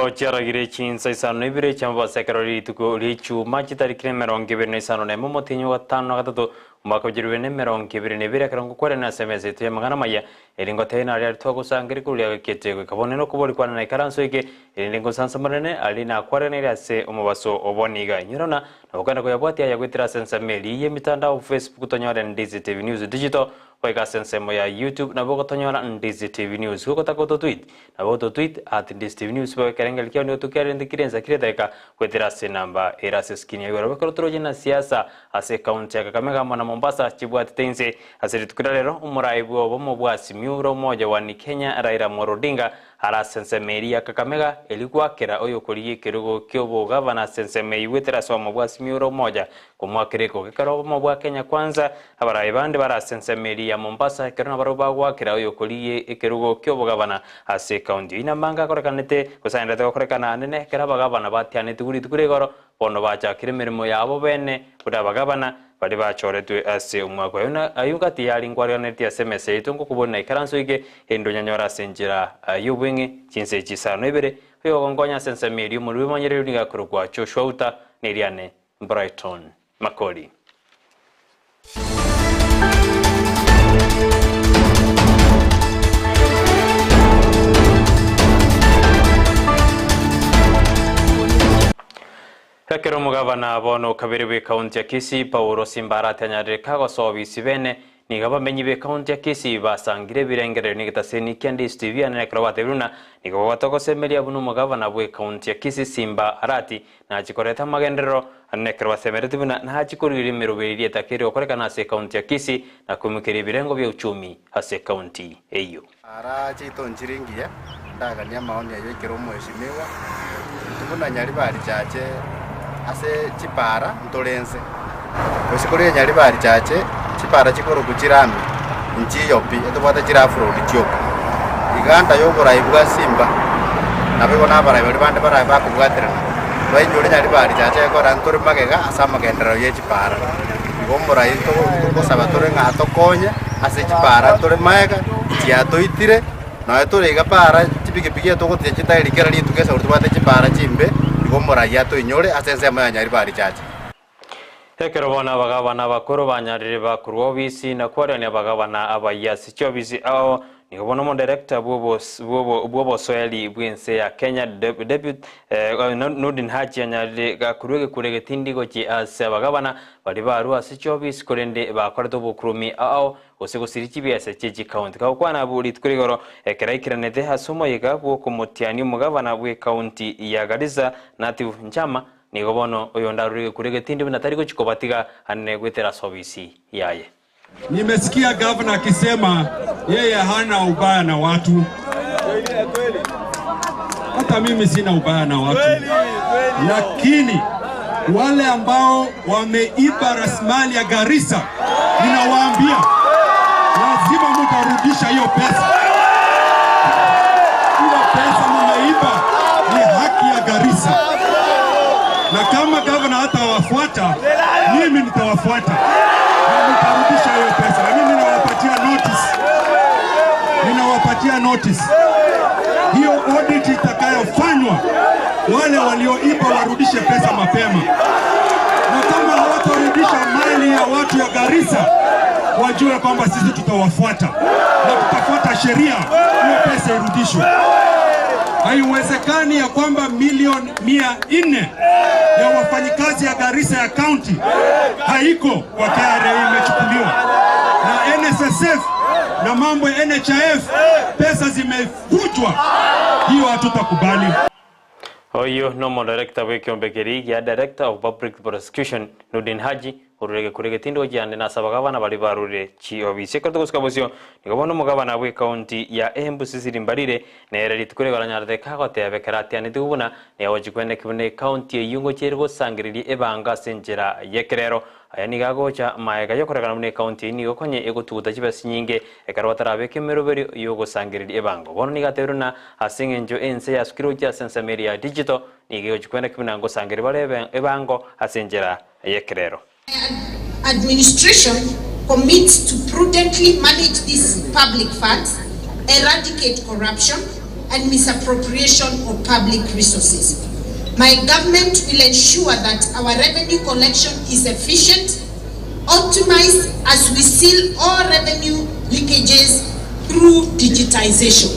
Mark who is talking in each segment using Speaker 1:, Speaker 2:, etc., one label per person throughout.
Speaker 1: Ekero chiaragire chinsa isano na ibere chi'amabasa ekero rituko ri'echuma chitariki 21 omotienyi o gatano na gatato omwaka o chilifu ibere na 22 ekero ngokwerana ase emesa yaito y'amang'ana amaya, eri ngotebie naria aria twagosangereria korwa riago ekete goika bono nokobori kwane naikaranso eke, erinde ngosansamoranere aria nakwareranire ase omobaso o bono iga. Inyora na nabokenda koyabwatia aya goetera ase ensemo eria y'emitandao Facebook tonyore Ndizi TV News Digital goika ase ensemo ya YouTube nabo ogotonyora Ndizi TV News gogotaka ototweet Nabo ototweet at ndiztvnews bobe ekerengerio kiao nigo tokiarente kire ensa kire edageka goetera ase enamba ere ase eskrini ya igoro. Ekero toroche na siasa ase ekaunti ya Kakamega amo na Mombasa chibwatete inse ase rituko ria rero, omorai bwa obomo bwa Azimio la Umoja One Kenya Raila Amolo Odinga are ase ensemo eria ya Kakamega erio goakera oyokorigia ekerogo kiobogavana ase ensemo eyio goetera ase obomo bwa Azimio la Umoja komoakera ekogo ekero obomo bwa Kenya Kwanza Abarai bande bare ase ensemo eria ya Mombasa ekero nabarabwo bagoakera oyokorigia ekerogo ki'obogabana ase ekaunti eyio. Namanga akorekanete gose agenderete gokorekana anene ekero abagabana batianetigwe rituko ria igoro, bono bachakire emeremo yabo bene buna abagabana baria bachoretwe ase omwaka oyo. Na ayio gati yari nkwareganetie ase emesa yaito ngokobori na ikaranso eke, erinde onyanyore ase enchera y'obweng'e chinsa echi isano na ibere. Oyogonkonya ase ensemo eria omorwoti bw'emanyererio nigo akorokwa Joshua Uta, na eriane Brighton Makori. Ekero omogabana bono okabere bw'ekaunti ya Kisii Paulo Simbarati anyarire kagosoa obisi bene, nigo abamenyi b'ekaunti ya Kisii basangire ebirengererio negetaseni kia Ndisi TV anene ekero batebire buna nigo babwate ogosemeria buna omogabana bw'ekaunti ya Kisii Simba Arati Nachie koreta amagenderero ane ekero basemeretie buna nachie korueria emeroberi rietaka eria gokorekana ase ekaunti ya Kisii na koimokeria ebirengo bia uchumi ase ekaunti eyio.
Speaker 2: Ara chiaito nchire ngiya, ndaganie amaoni ayio aikere omweshimiwa, intwe buna Nyaribari Chache ase chipara ntore ense. Gose kore Nyaribari Chache chipara chikorokwa chirami nchiyo pi, etobwate chire half road chioka. Iganda yoborai bwa Simba, nabo igo nabarai baria bande barabe bakobwaterana, bainyore Nyaribari Chache ekora ntore magega ase amagenderero ye chipara. Igo omorai ntogosaba tore ng'a atokonye ase chipara ntore magega, chiatoitire, nonya tore iga para chipikipiki etogoticha chitairi kera rituko ase tobwate chipara chimbe, igo omorai atoinyore ase ensemo ya Nyaribari Chache.
Speaker 1: Ekero bono abagabana abakoro banyarire bakorwa obisi na kwarania abagabana abayia ase chiobisi ao, nigo bono omodirector bw'obosoeri bw'ense ya Kenya Deputy Nurdin Haji anyarire gakorwa egekura egetindi gochia ase abagabana baria barua ase chiobisi korende bakorete obokuromi ao gose gosiria chibiasa chie chikaunti. Kagokwana abwo rituko rigoro ekero aikeranete ase omoyega bw'okomotiania omogabana bw'ekaunti ya Garissa Natif Njama, Nigo bono oyonde arure egekuro egetindi buna tari gochia kobatiga anene goetera ase obisi yaye.
Speaker 3: Nimesikia gavana akisema yeye hana ubaya na watu. Hata mimi sina ubaya na watu, lakini wale ambao wameiba rasilimali ya Garissa, ninawaambia lazima mutarudisha hiyo pesa. Hiyo pesa mumeiba ni haki ya Garissa, na kama gavana hatawafuata mimi nitawafuata na nitarudisha hiyo pesa. Na mimi ninawapatia notice, ninawapatia notice hiyo audit itakayofanywa, wale walioiba warudishe pesa mapema, na kama hawatarudisha mali ya watu ya Garissa, wajue kwamba sisi tutawafuata na tutafuata sheria, hiyo pesa irudishwe. Haiwezekani ya kwamba milioni 400 ya wafanyikazi ya Garissa ya county haiko kwa KRA, imechukuliwa na NSSF na mambo ya NHIF, pesa zimefujwa. Hiyo hatutakubali.
Speaker 1: Oyio nomodarekta bw'ekeombe keria gia Director of Public Prosecution Nurdin Haji orure egekuro egetindi gochia ande nase abagabana baria barure chiobisi. Ekero togosika bosio nigo bono omogabana bw'ecounty ya Embu Cecily Mbarire nere rituko rigo aranyarete kagoteba ekero atianetigwe buna nigo agochia kweneki buna ecounty eyio ngochia ere gosangereria ebango ase enchera y'ekerero. Aya nigo agocha maega y'okorekana buna ecounty eyio nigo konye egotuguta chibesa chinyinge ekero batarabeka emeroberio y'ogosangereria ebango. Bono nigo atebirie buna ase eng'encho ense yasukire gochia ase ensemo eria ya digital nigo egochia kweneki buna ngosangereria bare ebango ase enchera y'ekerero.
Speaker 4: Administration commits to prudently manage these public funds, eradicate corruption, and misappropriation of public resources. My government will ensure that our revenue collection is efficient, optimized as we seal all revenue leakages through digitization.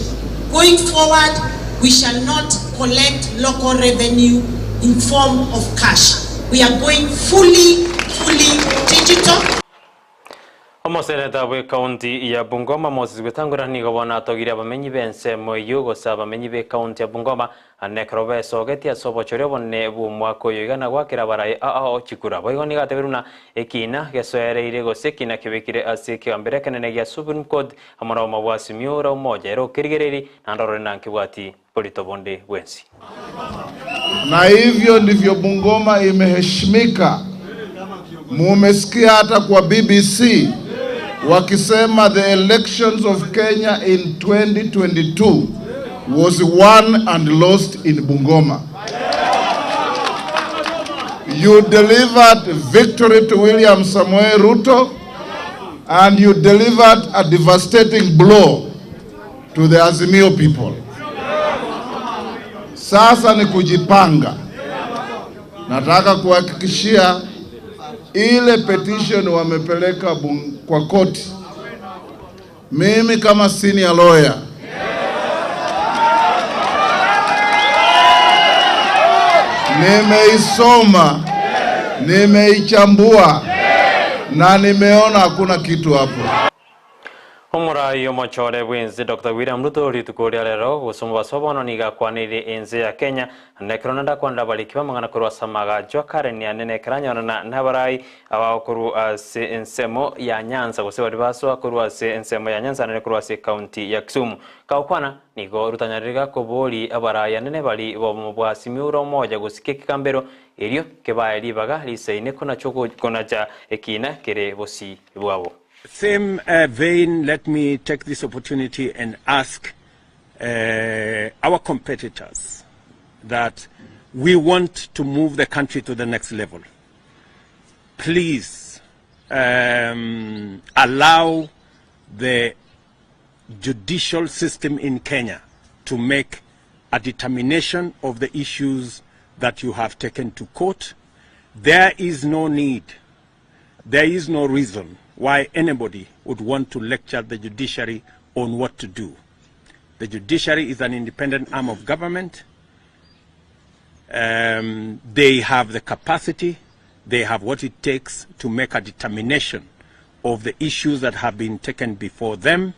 Speaker 4: Going forward, we shall not collect local revenue in form of cash. We are going fully, fully digital.
Speaker 1: Omoseneta bw'Ekaunti ya Bungoma Moses Wetangula nigo bono atogirie abamenyi b'ensemo eyio gose abamenyi b'Ekaunti ya Bungoma ande ekero besogetie ase obochori obonene bw'omwaka oyo iga na goakera abarai ao chikura. Boigo nigo atebirie buna ekina gesoereire gose ekina kebekire ase ekegambero ekenene gia Supreme Court amo nobomo bwa Azimio ore omoja ere okerigereiri naende orore na nkebwati borito bonde bwensi.
Speaker 5: Na hivyo ndivyo Bungoma imeheshimika. Mumesikia hata kwa BBC wakisema the elections of Kenya in 2022 was won and lost in Bungoma. You delivered victory to William Samoei Ruto and you delivered a devastating blow to the Azimio people. Sasa ni kujipanga. Nataka kuhakikishia ile petition wamepeleka kwa koti, mimi kama senior lawyer nimeisoma, nimeichambua na nimeona hakuna kitu hapo.
Speaker 1: Omorai omochore bw'ense Doctor William Ruto rituko ria rero gose omobaso bono nigo akwaneire ense ya Kenya na ekero naende akwanera abariki b'amang'ana korwa ase amagacho a Karen ane na ekero anyorana nabarai abakorwa ase ensemo ya Nyanza gose baria basoa korwa ase ensemo ya Nyanza naende korwa ase ekaunti ya Kisumu. Kagokwana nigo Rutanyarire gakobori abarai anene baria b'obomo bwa Azimio ore omoja gosika ekegambero erio kebae ribaga risaine konacha ekina kere bosio bwabo.
Speaker 6: Same vein, let me take this opportunity and ask our competitors that we want to move the country to the next level. Please allow the judicial system in Kenya to make a determination of the issues that you have taken to court. There is no need, there is no reason why anybody would want to lecture the judiciary on what to do. The judiciary is an independent arm of government. They have the capacity, they have what it takes to make a determination of the issues that have been taken before them.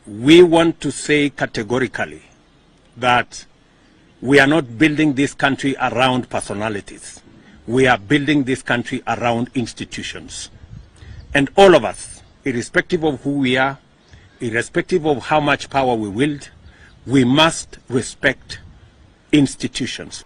Speaker 6: We want to say categorically that we are not building this country around personalities. We are building this country around institutions. And all of us, irrespective of who we are, irrespective of how much power we wield, we must respect institutions.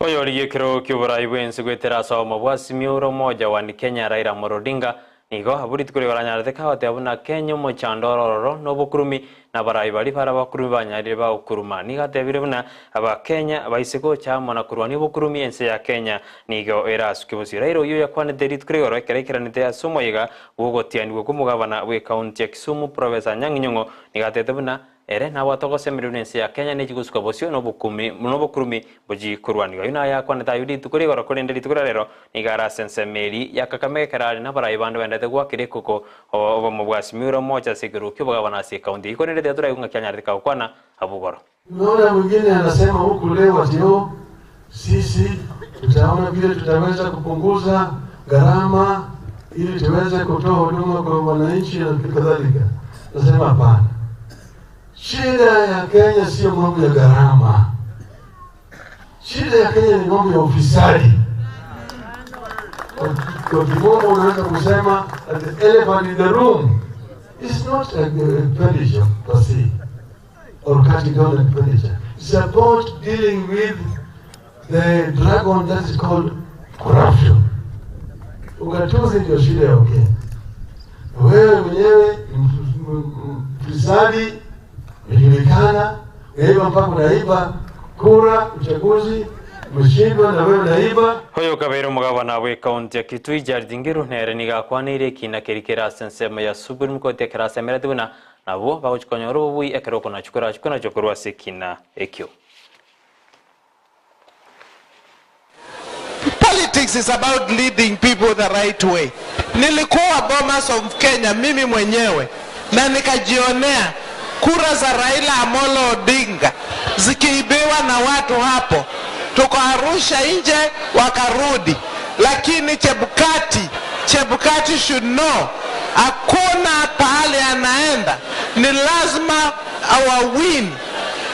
Speaker 1: Oyorigie ekero ki'oborai bw'ense goetera ase obomo bwa Azimio ore omoja one Kenya Raila Amolo Odinga nigo abwo rituko ribaranyarete kagoteba buna Kenya omochando ore ororo nobokurumi na abarai baria bare abakurumi banyarire bagokuruma. Nigo atebire buna abakenya baise gocha amo na korwania obokurumi ense ya Kenya nigo erasuke bosio. Raila oyio oyakwanete rituko rigoro ekero aikeranete ase omoyega bw'ogotianigwa kw'omogabana bw'ekaunti ya Kisumu Professor Anyang' Nyong'o nigo atebete buna Ere nabwate ogosemeria buna ense ya Kenya nechi gosuka bosio nobokumi nobokurumi bochi korwanigwa. Ayio naye akwanete ayio rituko rigoro korende rituko ria rero nigo are ase ensemo eri ya Kakamega ekero are nabarai bande baendete goakera ekoko obomo bwa Simiyu ore omoche ase ekerogo ki'obogabana ase ekaunti eyio korende tiga toraigwe ng'aki anyarete kagokwana abwo igoro.
Speaker 7: Nimeona mwingine anasema huku leo ati oh, sisi tutaona vile tutaweza kupunguza gharama ili tuweze kutoa huduma kwa wananchi na kadhalika. Nasema hapana. Shida ya Kenya sio mambo ya gharama. Shida ya Kenya ni mambo ya ufisadi. Kwa kimombo unaweza kusema that the elephant in the room is not a expenditure per se or cutting down expenditure. It's about dealing with the dragon that is called corruption. Ugatuzi ndio shida ya Kenya. Wewe mwenyewe mfisadi, umejulikana, unaiba mpaka unaiba kura, uchaguzi, umeshindwa na wewe unaiba.
Speaker 1: Oyo okabeire omogabana bw'ekaunti ya Kitui Jared Ngiru nere nigo akwaneire ekina keria kere ase ensemo ya Supreme Court ekero asemereti buna Nabwo bagochia konyora obobui ekero okonachwa korachwe konachwa korwa ase ekina ekio.
Speaker 8: Politics is about leading people the right way. Nilikuwa Bomas of Kenya mimi mwenyewe na nikajionea kura za Raila Amolo Odinga zikiibiwa na watu hapo, tuko Arusha nje wakarudi, lakini Chebukati, Chebukati should know hakuna pahali anaenda, ni lazima our win,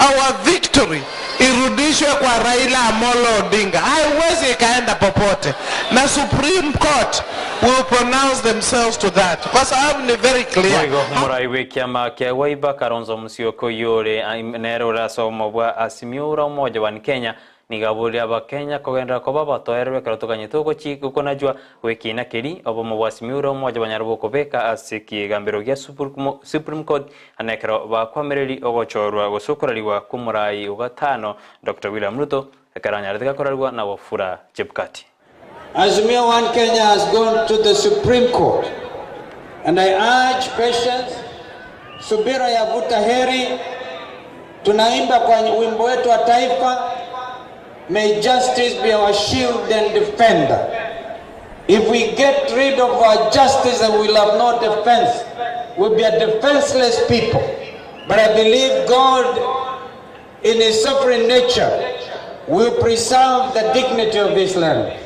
Speaker 8: our victory irudishwe kwa Raila Amolo Odinga. Haiwezi ikaenda popote, na Supreme Court will pronounce themselves to that, kwa sababu ni very clear.
Speaker 1: Boigo omorai bw'ekiama kia Wiper Kalonzo Musyoka oyio ore nere ore ase obomo bwa Azimio la Umoja One Kenya nigo aborie Abakenya kogenderera koba abatoereru ekero toganyete ogochi gokonachwa gw'ekiina keria obomo bwa Azimio la Umoja banyare bokobeka ase ekegambero gia Supreme Court na ekero bakwamereri ogochorwa gose okorarigwa kw'omorai o gatano Doctor William Ruto ekero anyarete gakorarigwa na Wafula Chebukati.
Speaker 9: Azimio One Kenya has gone to the Supreme Court and I urge patience, subira yavuta heri. Tunaimba kwa wimbo wetu wa taifa, may justice be our shield and defender. If we get rid of our justice and we'll have no defense, we'll be a defenseless people. But I believe God in his sovereign nature will preserve the dignity of this land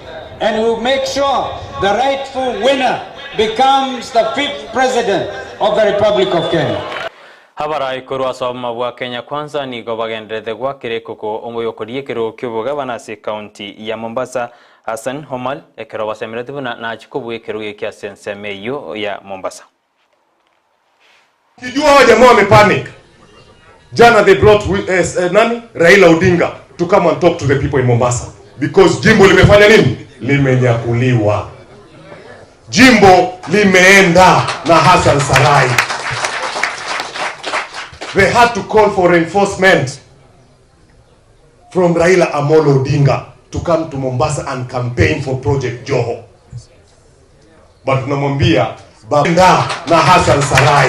Speaker 9: and will make sure the rightful winner becomes the fifth president of the Republic of Kenya.
Speaker 1: Abarai korwa ase oboma bwa Kenya Kwanza nigo bagendererete goakera ekoko omoyokoria ekerogo ki'obogabana ase ekaunti ya Mombasa, Hassan Omar, ekero basemeretie buna nachie kobua ekerogo eke ase ensemo eyio ya Mombasa.
Speaker 10: Ukijua hawa jamaa wamepanic. Jana they brought eh, nani? Raila Odinga to come and talk to the people in Mombasa because jimbo limefanya nini? Limenyakuliwa. Jimbo limeenda na Hassan Sarai. They had to call for reinforcement from Raila Amolo Odinga to come to Mombasa and campaign for Project Joho. But tunamwambia baba na Hassan Sarai.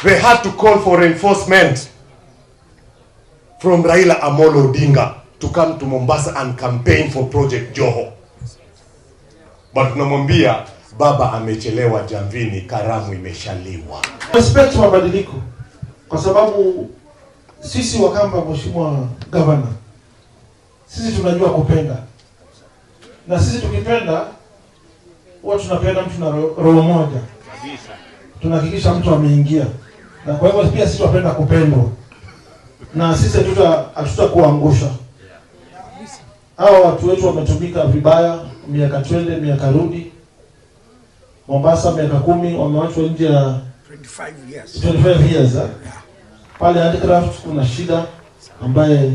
Speaker 10: They had to call for reinforcement from Raila Amolo Odinga to come to Mombasa and campaign for Project Joho. But tunamwambia baba amechelewa jamvini, karamu imeshaliwa.
Speaker 7: Respect mabadiliko kwa sababu sisi Wakamba, Mheshimiwa Gavana, sisi tunajua kupenda, na sisi tukipenda huwa tunapenda mtu na roho moja, tunahakikisha mtu ameingia, na kwa hivyo pia sisi tunapenda kupendwa, na sisi hatutakuangusha. Hawa watu wetu wametumika vibaya miaka twende miaka rudi. Mombasa miaka 10 wamewachwa nje ya
Speaker 11: 25 years.
Speaker 7: 25 years, eh? Pale handicraft kuna shida ambaye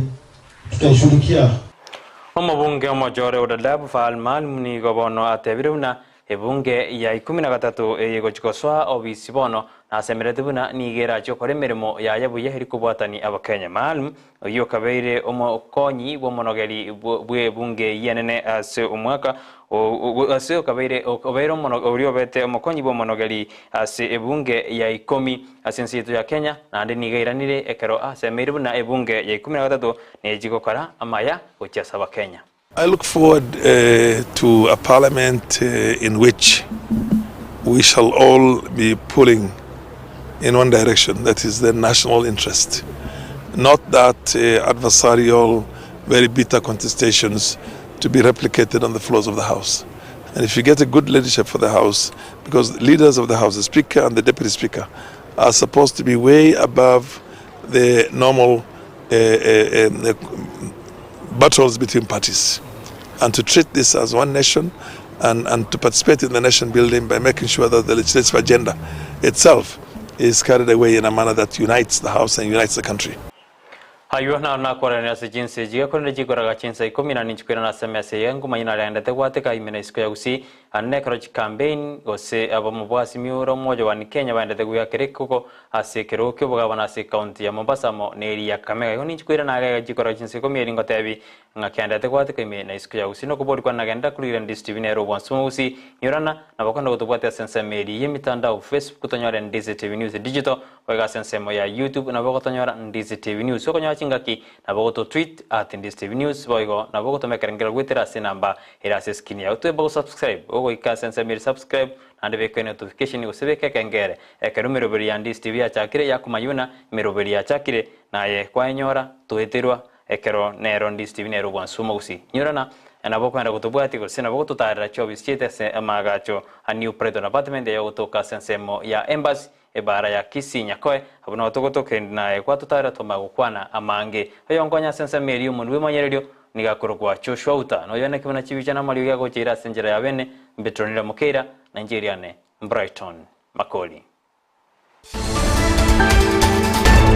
Speaker 7: tutaishughulikia.
Speaker 1: Omobunge omochore o Dadaab Fahal Maalim nigo bono atebire buna ebunge ya ikomi na gatato eye gochia gosoa obisi bono nasemerete buna nigo erachie gokora emeremo yaye buya eri kobwatani Abakenya. Maalim oyio okabeire omokonyi bw'omonogeri bw'ebunge eyio enene ase omwaka ase okabeire obeire oria obete omokonyi bw'omonogeri ase ebunge ya ikomi ase ense yaito ya Kenya naende nigo airanire ekero asemeire buna ebunge ya ikomi na gatato nechie gokora amaya gochia ase Abakenya.
Speaker 12: I look forward to a parliament in which we shall all be pulling in one direction, that is the national interest, not that adversarial, very bitter contestations to be replicated on the floors of the House. And if you get a good leadership for the House, because leaders of the House, the Speaker and the Deputy Speaker, are supposed to be way above the normal battles between parties, and to treat this as one nation and to participate in the nation building by making sure that the legislative agenda itself is carried away in a manner that unites the House and unites the country.
Speaker 1: Ayio naro nakwaranire ase chinsa echi, korende chikoraga chinsa ikomi na ninchikwirana ase emesa eye nkomanya narendete gwateka ime na isiko ya Gusii, Ande nekero chikampeini gose abamobwasi miura omoja one Kenya baendete goiakera ekoko ase ekerogo ki'obogabana ase ecounty ya Mombasa amo neri ya Kakamega. Igo ninchi koirana iga iga chikora chinsa ikomi eri ngotebi ng'a kendete gwateka ime na isiko ya Gusii nokobori kwane nagenderera korigereria Ndizi TV nere obwansu bwa Gusii nyorana nabo gotobwatia ase ensemo eri y'emitandao Facebook tonyore Ndizi TV News Digital Boigo ase ensemo ya YouTube nabo ogotonyora Ndizi TV News. Okonyora chingaki nabo ogoto tweet at Ndizi TV News boigo nabo ogotoma ekerengero goetera ase enamba ere ase escreen yao. Tweba go subscribe ogoika ase ensemo ere subscribe naende beka enotification gose beka ekengere ekero emeroberi ya Ndizi TV yachakire yakomanya buna emeroberi yachakire naye kwayenyora toeterwa Ekero nero Ndizi TV nere obwansu omogusii. Nyorana nabo okogenda gotobwatia gose nabo gototarera chiofisi chiaito ase amaagacho a New Brighton Apartment eyogotoka ase ensemo ya Embassy Ebaara ya Kisii Nyakoe, abwo nabo togotoka naye gwatotarera twamanya gokwana amange. Oyonkonya ase ensemo eria omonwe bw'emanyererio nigo akorokwa Joshua Uta, na oyo naki buna chibicha na amariogi agocha ira ase enchera ya bene, Mbetronila Mokeira, na inche eriane Brighton Makori.